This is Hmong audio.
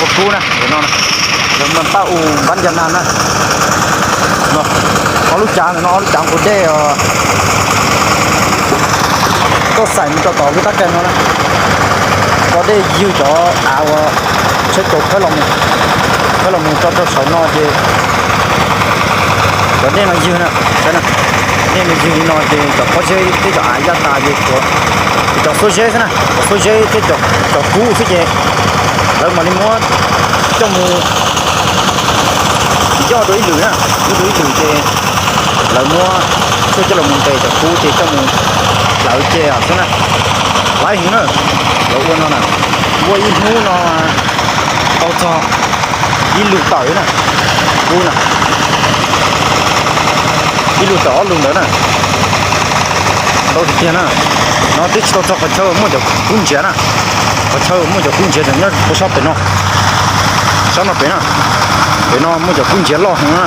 Ua kub na, no, lawv mas pab u npab nca na na. Ob lub cav no, ob lub cav nqus dej os, tuaj xaim mus rau tom lub qab kais no na. Cov dej ywg cov av uas tsheb caum khawb los mus, khawb los mus tso rau saum no ces cov dej no ywg na, dej no ywg li no ces cov pob zeb thiab cov av yaj tas ces tshuav cov xuab zeb xwb na, cov xuab zeb thiab cov kub xwb ces lawv mam li muab coj mus yoj rau ib lwm na, yoj rau ib lwm ces lawv muab tuaj coj los mus ntes cov kub ces coj mus hlawv ces xwb na. Laib heev na, lawv ua no na, ua ib hnub no tau txog ib lus tawm na, kub na, ib lus tawm ob lus ntawd na. Ntau tiag tiag na. No twb tsis tau txog qhov chaw muaj cov kub ntsiav na, qhov chaw muaj cov kub ntsiav tseem nyob puag sab pem no, sab no pem na, pem no muaj cov kub ntsiav loj heev na.